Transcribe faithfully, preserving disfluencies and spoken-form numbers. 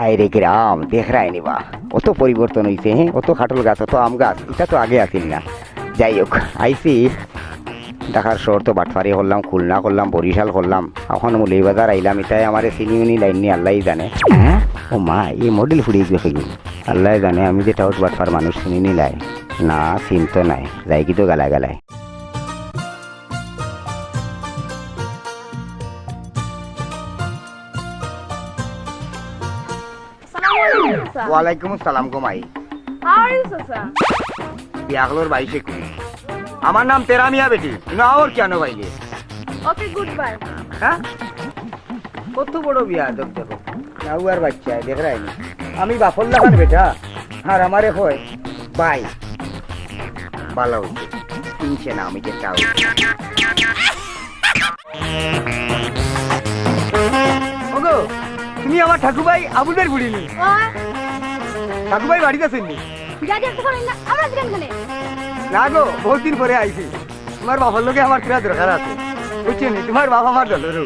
আয় রে গ্রাম, দেখরায়নি বা, অত পরিবর্তন অইছে, হে? অত কাটল গাছ, অত আম গাছ, ইতা তো আগে আছিল না। যাই হোক, আইছি ঢাকার শহর তো বাটপারি করলাম, খুলনা করলাম, বরিশাল করলাম, অখন মৌলভীবাজার আইলাম, ইতায় আমারে চিনি উনি লাইন নি আল্লায় জানে। হ্যাঁ? ও মা, ই মডেল ফুড়ি গেছে গি? আল্লায় জানে, আমি যে টাউট বাটপার মানুষ চিনি নি লাই। না, চিনতো নায়, যাইগি তো গালাগালায়। আসসালামু আলাইকুম, চাচা। ওয়ালাইকুম আসসালাম গো মাই। How are you, চাচা? বিয়াখলোর বাইশে কুড়ি। আমার নাম তেরা মিয়া বেটি। ইনো আওর কিয়ানো বাইলে? Okay, goodbye. হ্যাঁ? কত বড় বিয়াদব দেখো। নাউয়ার বাচ্চা, দেখরায়নি। আমি বাফর লাখান বেটা, আর আমারে কয়, ভাই। ভালা অইছে। চিনছে না আমি যে টাউট। ওগো, তুমি আমার ঠাকুভাই আবুলর ফুড়ি নি? ও। ঠাকুভাই বাড়িত আছইন নি? যা, যা, একটু ফোন না, আমরা আছি কেন এখানে? না গো, বহুত দিন পরে আইছি। তুমার বাফর লগে আমার থুড়া দরকার আছে। বুঝছো নি? তুমার বাফ আমার দলরউ।